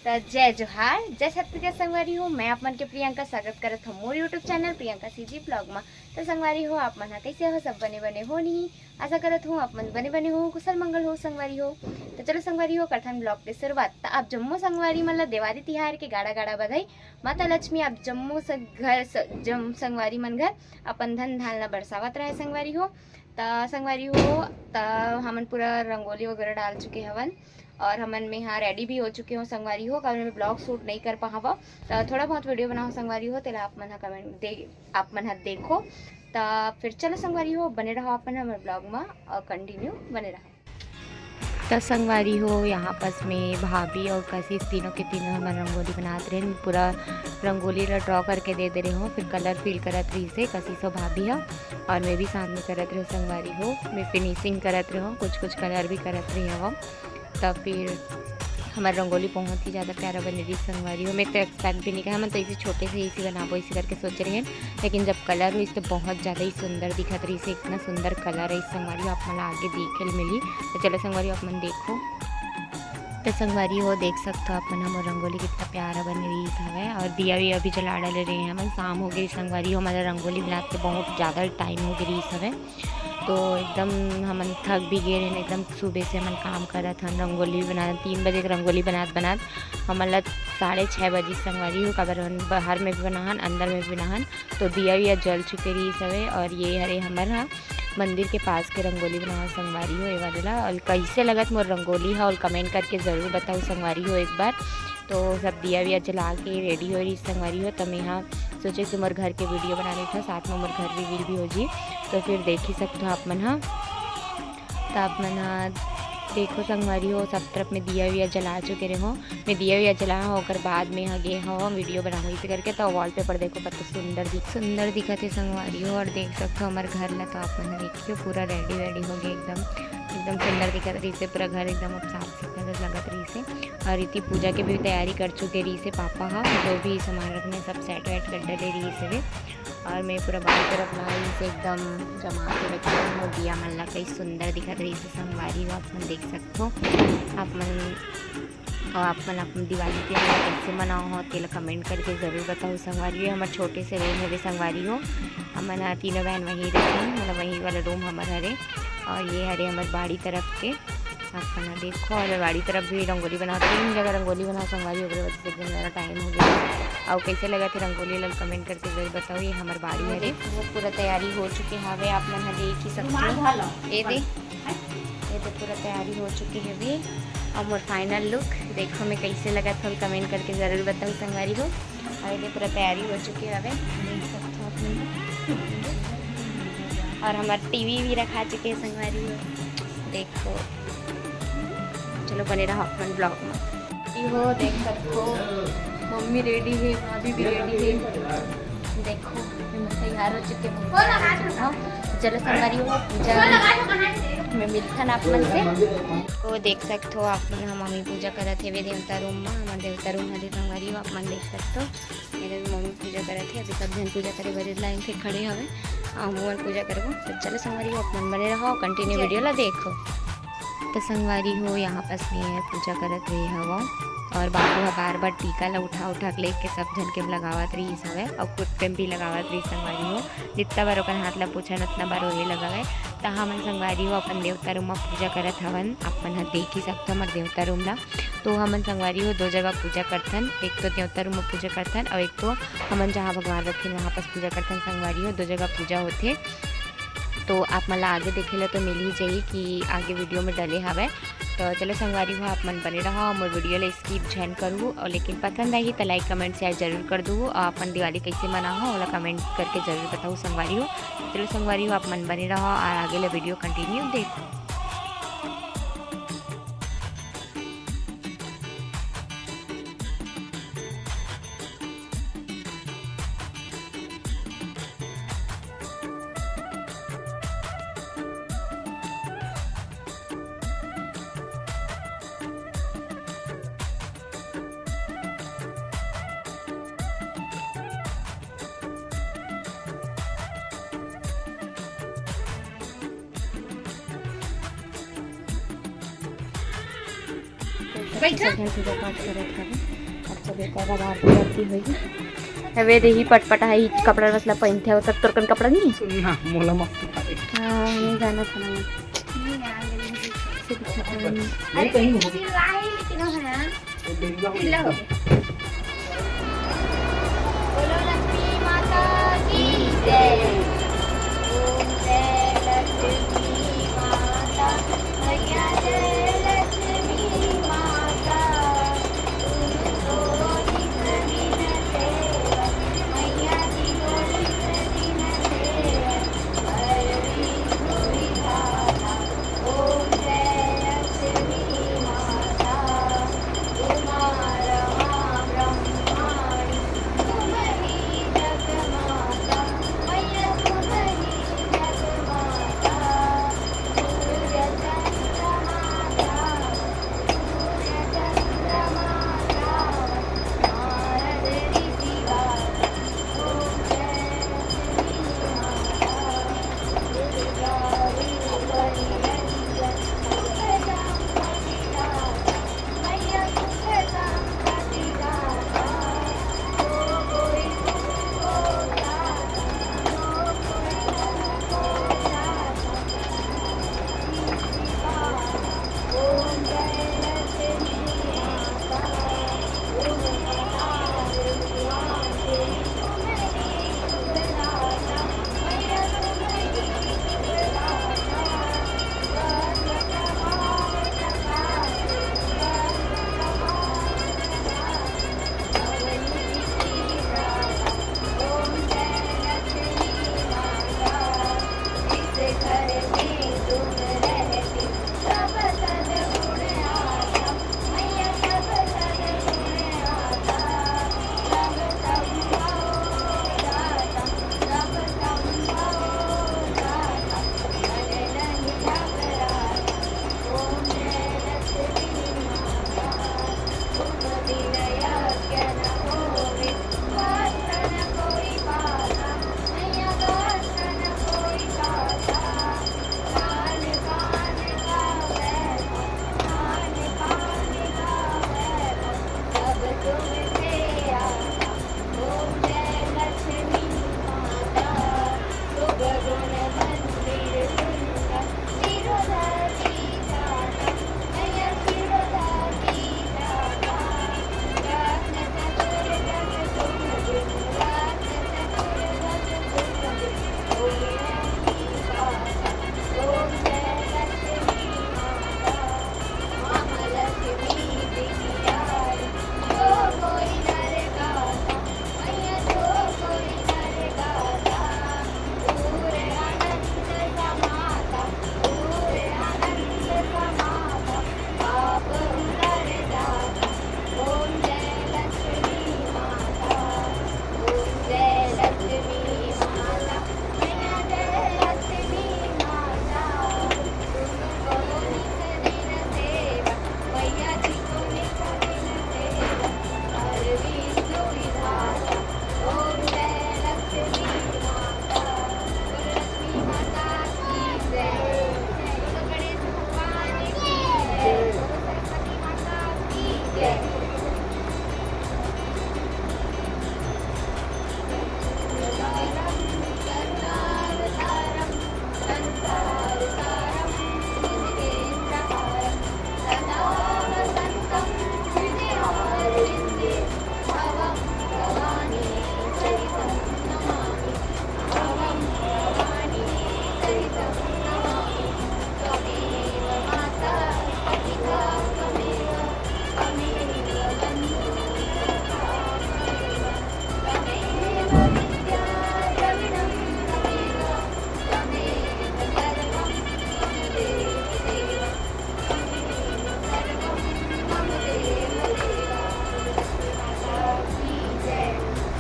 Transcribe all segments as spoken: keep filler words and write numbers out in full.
त जय जोहार, जय छत्तीसगढ़ संगवारी हो। मैं आप मन के प्रियंका, स्वागत करत हूँ मोर YouTube channel Priyanka CG blog मा। त संगवारी हो, आप मन ह कइसे हो? सब बने बने हो नहीं? आशा करत हूँ आप मन बने बने हो, कुशल मंगल हो संगवारी हो। त चलो संगवारी हो, करथन ब्लॉग के शुरुआत। त आप जम्मो संगवारी मन ला देवारी तिहार के गाड़ा गाड़ा बधाई। माता लक्ष्मी आप जम्मो स-, घर स-, जम संगवारी मन घर अपन धन धान ला बरसावत रहे संगवारी हो। त संगवारी हो, त हमन पूरा रंगोली वगैरह डाल चुके हवन और हमन में यहाँ रेडी भी हो चुके हो संगवारी हो। काबर मैं ब्लॉग शूट नहीं कर पाहव, त थोड़ा बहुत वीडियो बनाओ संगवारी हो, तेला आप मन ह कमेंट दे, आप मन ह देखो। त फिर चलो संगवारी हो, बने रहो अपन हमर ब्लॉग मा और कंटिन्यू बने रहो। त संगवारी हो, यहाँ पास में भाभी और कशिश तीनों के तीनों हमन रंगोली बनात रहेन। पूरा रंगोली ला ड्रॉ करके दे दे रहे हो, फिर कलर फिल करत रही से कशिश और भाभी ह, और मैं भी साथ में करत रहे संगवारी हो। मैं फिनिशिंग करत रहे हो, कुछ कुछ कलर भी करत रही हव। तब फिर हमार रंगोली बहुत ही ज़्यादा प्यारा बने रही संगवारी हो। मैं तो एक्सपेंड भी नहीं कहा, मैं तो इसे छोटे से इसी बनाबो इसी करके सोच रहे हैं, लेकिन जब कलर हुई तो बहुत ज़्यादा ही सुंदर दिखत रही से। इतना सुंदर कलर है इस संगवारी हो, आप मन ला आगे देखे ल मिली। तो चलो संगवारी हो, आप मन देखो। तो संगवारी हो, देख सकते हो आप मन, हमर रंगोली कितना प्यारा बने रही हवे और दिया भी अभी जला डाले रहे हैं। हमन शाम हो गई संगवारी हो, हमारा रंगोली बनाते बहुत ज़्यादा टाइम हो गई रही हवे। तो एकदम हमन थक भी गए रहे, एकदम सुबह से हमन काम करत हन, रंगोली भी बनात, तीन बजे के रंगोली बनात बनात हमन ला साढ़े छः बजे संगवारी हो, काबर हमन बाहर में भी बनाहन, अंदर में भी बनाहन। तो दिया विया जल चुके रही हवे और ये हरे हमर हा मंदिर के पास के रंगोली बनाओ संगवारी हो, ये वाले ला। और कैसे लगत मोर रंगोली हा, और कमेंट करके ज़रूर बताओ संगवारी हो एक बार। तो सब दिया विया जला के रेडी हो रही संगवारी हो, तो मैं यहाँ सोचे कि मोर घर के वीडियो बना लेता, साथ में मोर घर रिवील भी हो जी। तो फिर देख ही सकते हो आप मन हा, तो आप मन हा देखो संगवारी हो, सब तरफ में दिया विया जला चुके रहो। मैं दिया विया जला हो, ओकर बाद में यहाँ गे हो वीडियो बनाऊँ इसे करके। तो वॉलपेपर देखो, कत सुंदर दिख, सुंदर दिखत है संगवारी हो। और देख सकते हो हमारे घर ला, तो आप मन देखियो पूरा रेडी वेडी हो गए एकदम, एकदम सुंदर दिखत रही से पूरा घर एकदम अब साफ सुथरा लगत रही से। और इति पूजा के भी तैयारी कर चुके रही से पापा हा, जो भी सामान रखने सब सेट वेट कर डले रही से वे। और मैं पूरा बाहर तरफ ला रही से एकदम जमा के रखी हूँ। और दिया मन ला कई सुंदर दिखत रही से संगवारी हो, आप मन देख सकते हो। आप मन और आप मन अपन दिवाली तिहार ला कैसे मनाओ हो, तेला कमेंट करके ज़रूर बताओ संगवारी हो। हमर छोटे से रूम हरे संगवारी हो, हमन ह तीनों बहन वहीं रहते हैं, मतलब वहीं वाला रूम हमर हरे। और ये हरे हमर बाड़ी तरफ के, आप मन ह देखो, और बाड़ी तरफ भी रंगोली बनाओ, तीन जगह रंगोली बनाओ संगवारी हो, ओकरे वजह से एकदम ज़्यादा टाइम हो गया। और कैसे लगा थे रंगोली ला कमेंट करके ज़रूर बताओ। ये हमर बाड़ी हरे, वो पूरा तैयारी हो चुके हवे, आप मन ह देख ही सकते हो। ये दे, ये तो पूरा तैयारी हो चुके हवे। और मोर फाइनल लुक देखो, मैं कैसे लगत हो, कमेंट करके ज़रूर बताओ संगवारी हो। और ये पूरा तैयारी हो चुके हवे, देख सकते हो आप मन। और हमार टीवी भी रखा चुके हैं संगवारी हो, देखो। चलो बने रहो अपन ब्लॉग में। ये हो देख सकते हो, मम्मी रेडी है, भाभी भी रेडी है। देखो, मैं तैयार हो चुके हैं, मम्मी तैयार हो चुके हैं। चलो संगवारी हो, पूजा में मिलथन आप मन से। तो देख सकते हो आप मन, हम मम्मी पूजा करत हेवे देवता रूम में, हमारे देवता रूम हरे संगवारी हो, आप मन देख सकते हो। मेरे मम्मी पूजा करत हे, अभी सब जन पूजा करे बर लाइन से खड़े हवे, हमू मन पूजा करबो। तो चलो संगवारी हो, आप मन बने रहो, कंटिन्यू वीडियो ला देखो। तो संगवारी हो, यहाँ पास में है पूजा करत रहे हवा, और बाबू ह बार बार टीका ला उठा उठा के लेके सब झन के लगावत रहीस हवे, और खुद पे भी लगावत रहीस संगवारी हो। जितना बार ओकर हाथ ला पूछन, उतना बार ओहे लगावे। त हमन संगवारी हो अपन देवता रूम म पूजा करत हवन। आप मन ह देख ही सकथो हमर देवता रूम ला। तो हमन संगवारी हो दो जगह पूजा करथन, एक तो देवता रूम म पूजा करथन और एक तो हमन जहाँ भगवान रखिन वहाँ पास पूजा करथन संगवारी हो, दो जगह पूजा होथे। तो आप मन ला आगे देखे ला तो मिल ही जाही कि आगे वीडियो में डले हवे। तो चलो संगवारी हो, आप मन बने रहो, मोर वीडियो ला स्किप झन करू, और लेकिन पसंद आही तो लाइक, कमेंट, शेयर जरूर कर दू, और अपन दिवाली कैसे मनाहो ओला कमेंट करके जरूर बताओ संगवारी हो। चलो संगवारी हो, आप मन बने रहो और आगे ला वीडियो कंटिन्यू देखो। बैठा। सब झन पूजा पाठ करत हवे। अब सब एक बार आरती आरती होई। हवे देही पटपट है, कपड़ा मसला पहनथे, वो सब तोर कन कपड़ा नहीं है? ना, मोला मत पहनावे। हाँ, नहीं जाना था ना। नहीं यार, लेकिन से दिखा था नहीं। नहीं, कहीं नहीं। सिलवाई लेकिन हो ना। वो डेंगा हो गया। बोलो लक्ष्मी माता की जय। ओम जय लक्ष्मी माता, मैया जय लक्ष्मी माता। तुमको नित दिन सेवा, मैया जी को नित दिन सेवा।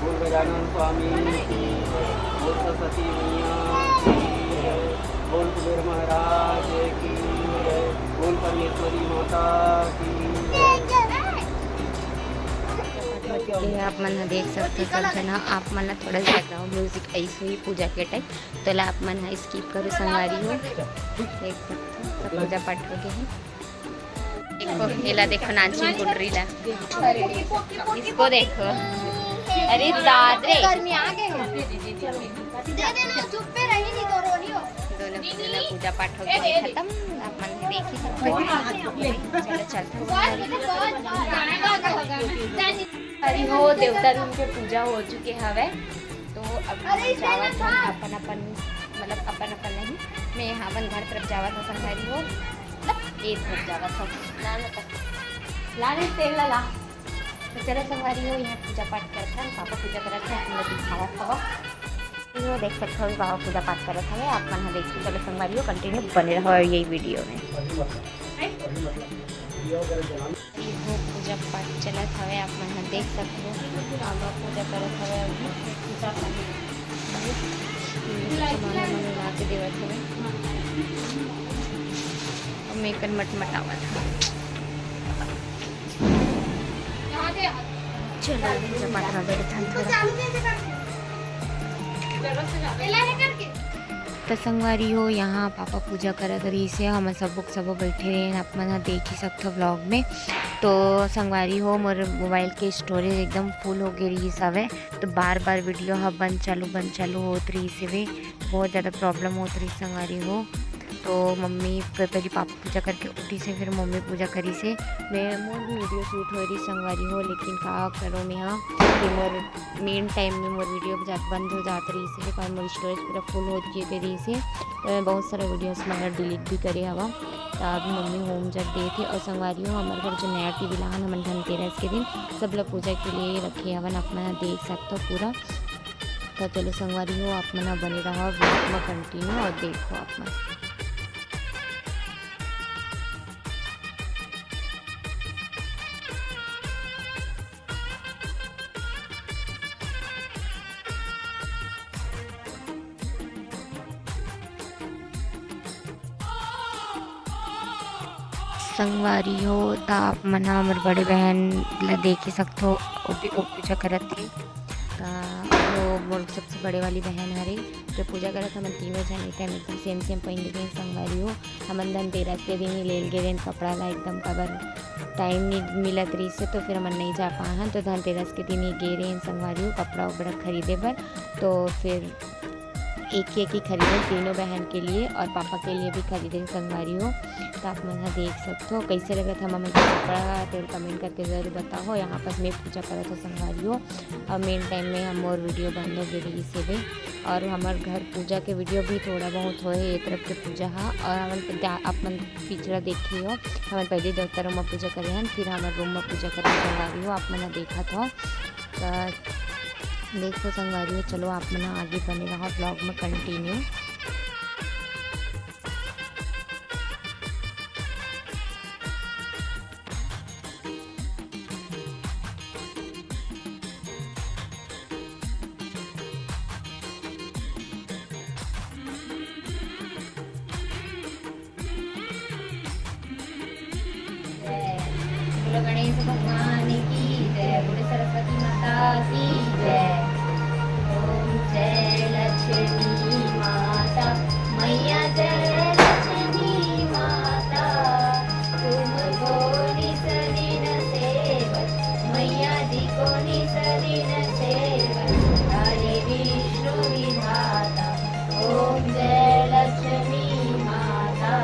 बोल गजानन स्वामी की, बोल सरस्वती मैया की, बोल कुबेर महाराज की, बोल परमेश्वरी माता की। ये आप मन ह देख सकथो सब झन ह, आप मन ला थोड़ा सा background music ऐसे ही पूजा के time, तो ला आप मन ह skip करो संगवारी हो। देख सकथो सब पूजा पाठ हो गए हे। देखो, एला देखो, नानचुन कुंडरी ला। इसको देखो। अरे दादरे। गर्मी आ गए हैं। दे देना, चुप पे रही, नहीं तो रोनी हो। दोनों, दोनों पूजा पाठ हो गया खत्म। आप मन देख ही सकते हो। चलो, चलते हैं। अरे हो, देवता रूम के पूजा हो चुके हवे, तो अब अरे, इसे जावत ना हन अपन अपन, मतलब अपन अपन नहीं, मैं यहाँ अपन घर तरफ जावत हूँ संगवारी हो, मतलब ए तरफ जावत हूँ। ला ना तक, ला नहीं तेल ला, ला। तो चलो संगवारी हो, यहाँ पूजा पाठ करत हन, पापा पूजा करत हन, हम लोग दिखावत हवा। तो देख सकते हो, बाबा पूजा पाठ करत हवे, आप मन ह देखिए। चलो संगवारी हो, कंटिन्यू बने रहो यही वीडियो में। ये हो पूजा पाठ चलत हवे, आप मन ह देख सकते हो, बाबा पूजा करत हवे, अभी पूजा पाठ सामान वामान ला के देवत हवे, अउ मैं कर मटमटावत हवे। चलो, पूजा पाठ में बैठन थोड़ा। त संगवारी हो, यहाँ पापा पूजा करत रहिस हे, हमन सबो के सबो बैठे रहेन, आप मन ह देख ही सकथो vlog में। तो संगवारी हो, मोर मोबाइल के स्टोरेज एकदम फुल हो गे रहिस हवे, तो बार बार वीडियो ह बंद चालू, बंद चालू होत रहिस हवे, बहुत ज़्यादा प्रॉब्लम होत रहिस संगवारी हो। तो मम्मी प-, पहली पापा पूजा करके उठिस हे, फिर मम्मी पूजा करिस हे। मैं, मोर भी वीडियो शूट हो रही संगवारी हो, लेकिन का करो मैं, हाँ, कि मोर मेन टाइम में मोर वीडियो जात, बंद हो जात रहिस हे, काबर मोर स्टोरेज पूरा फुल होत गे रहिस हे, तो मैं बहुत सारा वीडियोस मन डिलीट भी करे हवा। तो अभी मम्मी होम जग देत हे। और संगवारी हो, हमर घर जो नया टीवी लाहन, हमन धनतेरस के दिन सब लोग पूजा के लिए रखे हवन, आप मन देख सकथो पूरा। तो चलो संगवारी हो, आप मन बने रहो vlog में कंटिन्यू और देखो आप मन। संगवारी हो, त आप मन ह हमर बड़े बहन ल देख ही सकथो, ओ भी ओ पूजा करत हे। त वो मोर सबसे बड़े वाली बहन हरे, जो पूजा करत, हमन तीनों झन एक time एकदम same same पहिन लेते हैं संगवारी हो। हमन धनतेरस के दिन ही लेल गे रहेन कपड़ा ला एकदम, काबर टाइम नहीं मिलत रहिस हे, तो फिर हमन नहीं जा पाए हन। तो धनतेरस के दिन ही गे रहेन संगवारी हो कपड़ा उपड़ा खरीदे बर। तो फिर एक ही एक ही खरीदेन तीनों बहन के लिए और पापा के लिए भी खरीदेन संगवारी हो। तो आप मन ह देख सकथो, कैसे लगत हे हमन के कपड़ा, तेल comment करके जरूर बताओ। यहाँ पास मैं पूजा करत हो संगवारी हो, और मेन टाइम में हम मोर वीडियो बंद हो गे रहिस हे। और हमर घर पूजा के वीडियो भी थोड़ा बहुत होए हे, ये तरफ के पूजा हा। और हमन जा-, आप मन पिछला देखे हो, हमन पहले दफ्तर में पूजा करे हन, फिर हमर रूम में पूजा करे संगवारी हो, आप मन ह देखत हो। त देखो संगवारी हो, चलो आप मन आगे बने रहो vlog में कंटिन्यू। बोलो गणेश भगवान की जय, बोलो सरस्वती माता की जय। ओम जय लक्ष्मी माता, मैया जय लक्ष्मी माता, तुमको निस दिन सेवत, मैया जी को निस दिन सेवत, हरे विष्णु विधाता। ओम जय लक्ष्मी माता,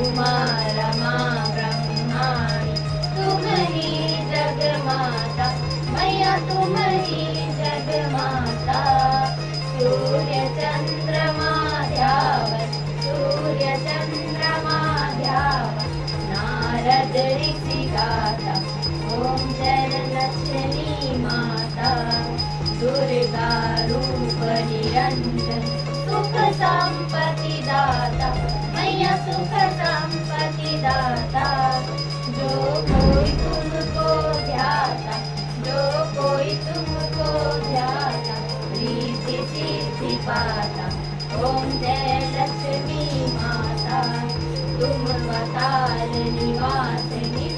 उमा रमा ब्रह्माणी, तुम ही जग माता, मैया तुम ही जग माता। सूर्य चंद्रमा ध्यावत, सूर्य चंद्रमा ध्यावत, नारद ऋषि गाता। ओम जय लक्ष्मी माता, दुर्गा रूप निरंजन, सुख संपत्ति दाता, मैया सुख संपत्ति दाता। जो कोई तुमको ध्याता, जो कोई तुमको ध्याता, रिद्धि सिद्धि पाता। ओम जय लक्ष्मी माता, तुम पाताल निवासिनी,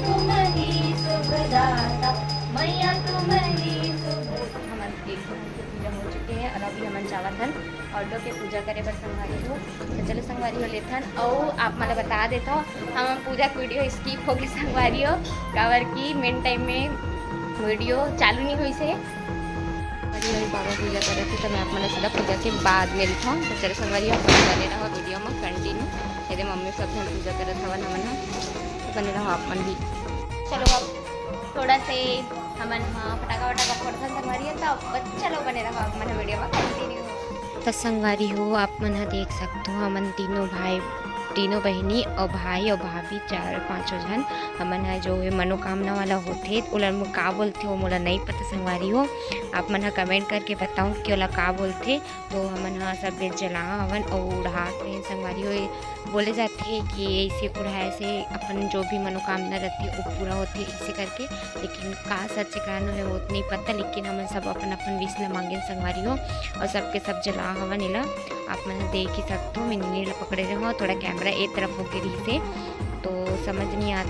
हमन जावत हन ऑटो के पूजा करे बर संगवारी हो। तो चलो संगवारी हो लेथन, अउ आप मन ल बता देथव, हमन पूजा के वीडियो स्किप हो गए संगवारी हो, काबर कि मेन टाइम में वीडियो चालू नहीं होइस हे। संगवारी हो बाबा पूजा करत हे, तो मैं आप मन ल सीधा पूजा के बाद मिलथव। तो चलो संगवारी हो, बने रहो वीडियो में कंटिन्यू। ये दे मम्मी सब झन पूजा करत हवन, हमन ह, तो बने रहो आप मन भी। चलो अब थोड़ा से हमन ह फटाका वटाका फोड़थन संगवारी हो, तो बस चलो बने रहो आप मन वीडियो में कंटिन्यू। त संगवारी हो, आप मन ह देख सकथो, हमन तीनों भाई, तीनों बहिनी अउ भाई अउ भाभी, चार पांचों झन, हमन ह जो ये मनोकामना वाला होथे, ओला मो-, का बोलथे, वो मोला नइ पता संगवारी हो। आप मन ह कमेंट करके बताओ कि ओला का बोलथे। तो हमन ह सब जला हवन अउ उड़ात रहेन संगवारी हो। बोले जाथे कि ऐसे उड़ाए से अपन जो भी मनोकामना रहती है, वो पूरा होथे, ऐसे करके। लेकिन का सच का नो है, वो तो नहीं पता, लेकिन हमन सब अपन अपन विश ला मांगेन संगवारी हो, और सबके सब जला हवन एला। आप मन देख ही सकथो, मैं नीनी ला पकड़े रहो, थोड़ा कैमरा ए तरफ होके रही से, तो समझ नहीं आ,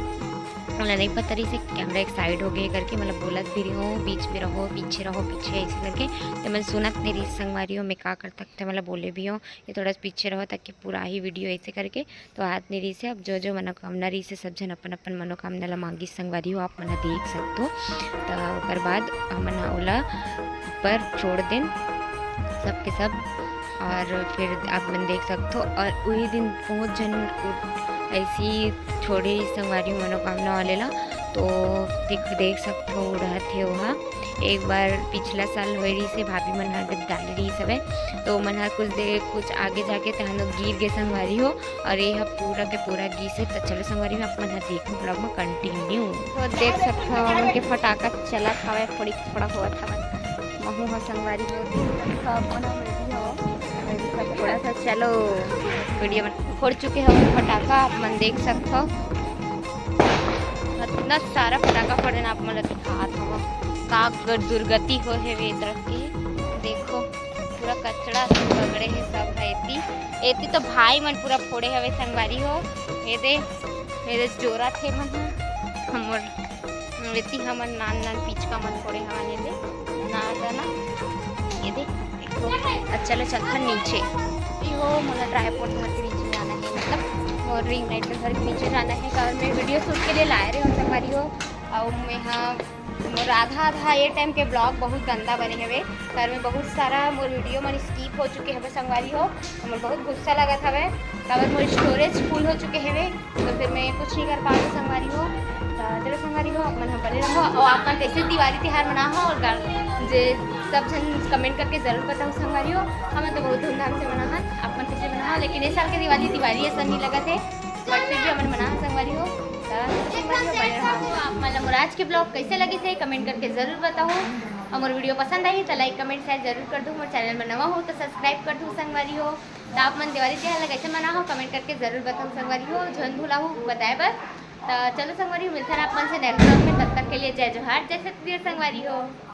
ओला नहीं पता रही से कैमरा एक साइड हो गए करके, मतलब बोलत भी रही हो, बीच में रहो, पीछे रहो, पीछे, ऐसे करके। तो मैं सुनत नहीं रही संगवारी हो, मैं का कर सकते, मतलब बोले भी हो, ये थोड़ा सा पीछे रहो, ताकि पूरा ही वीडियो ऐसे करके। तो हाथ नहीं रही से, अब जो जो मनोकामना रही से, सब झन अपन अपन मनोकामना ला मांगी संगवारी हो, आप मन ह देख सकथो। तो ओकर बाद हमन ह ओला ऊपर छोड़ देन सबके सब, और फिर आप मन देख सकथो। और वही दिन बहुत झन उठ-, ऐसी छोड़े संगवारी हो मनोकामना वाले ला। तो देख, देख सकथो उड़त हे ओहा। एक बार पिछला साल होए रहिस हे, भाभी मन ह डाले रहिस हवय, तो मन ह कुछ देर, कुछ आगे जाके तहन गिर गे संगवारी हो, और ये ह पूरा के पूरा गिस हे। त चलो संगवारी हो, आप मन ह देखो vlog में कंटिन्यू। तो देख सकथो हमन के फटाका चलत हवय, फोड़ी फोड़ा होवत हवय। महू ह संगवारी हो देख सकथो, अपन ह ready हो, ready सब थोड़ा सा चलो वीडियो बन फोड़ चुके हवय फटाका, आप मन देख सकथो। इतना सारा फटाका फोड़े ना, आप मन ल दिखात हवं। का ग-, दुर्गति होए हे ए तरफ के। देखो, पूरा कचरा सब रगड़े हे, सब है एती। एती तो भाई मन पूरा फोड़े हवे संगवारी हो। ये दे, ये दे जोरा थे मन ह। हमर एती हमन नान नान पिचका मन फोड़े हवन। ये दे, ना, ना, ना। ये दे, देखो। अब चलो चलथन नीचे। ये हो, मोला tripod धर के नीचे जाना है, मतलब, और ring light धर के नीचे जाना है, कारण मैं वीडियो शूट के लिए लाए रहे हूँ संगवारी हो। और मैं हाँ, मोर आधा आधा ये टाइम के vlog बहुत गंदा बने हवे, कारण में बहुत सारा मोर वीडियो मन स्किप हो चुके हवे संगवारी हो। मोर बहुत गुस्सा लगत हवे, काबर मोर स्टोरेज फुल हो चुके हवे, तो फिर मैं कुछ नहीं कर पाऊँ संगवारी हो। तो चलो संगवारी हो, आप मन ह बने रहो, और आप मन कैसे दिवाली तिहार मना हो, और गा-, जे सब झन कमेंट करके जरूर बताओ संगवारी हो। हमन तो बहुत धूमधाम से मना हन, आप मन कैसे मना हो, लेकिन इस साल के दिवाली, दिवाली ऐसा नहीं लगत है, but फिर भी हमन मना हन संगवारी हो। तो संगवारी हो, बने रहो। आप मन ला मोर आज के vlog कैसे लगे थे, कमेंट करके जरूर बताओ, और मोर वीडियो पसंद आई तो लाइक, कमेंट, शेयर जरूर कर दो। मोर चैनल में नवा हो तो सब्सक्राइब कर दो संगवारी हो। तो आप मन दिवाली तिहार ला कैसे मना हो, कमेंट करके जरूर बताओ संगवारी हो, झन भुलाहू बताए बर। तो चलो संगवारी हो, मिलथन आप मन से नेक्स्ट vlog में, तब तक के लिए जय जोहार, जय छत्तीसगढ़ संगवारी हो।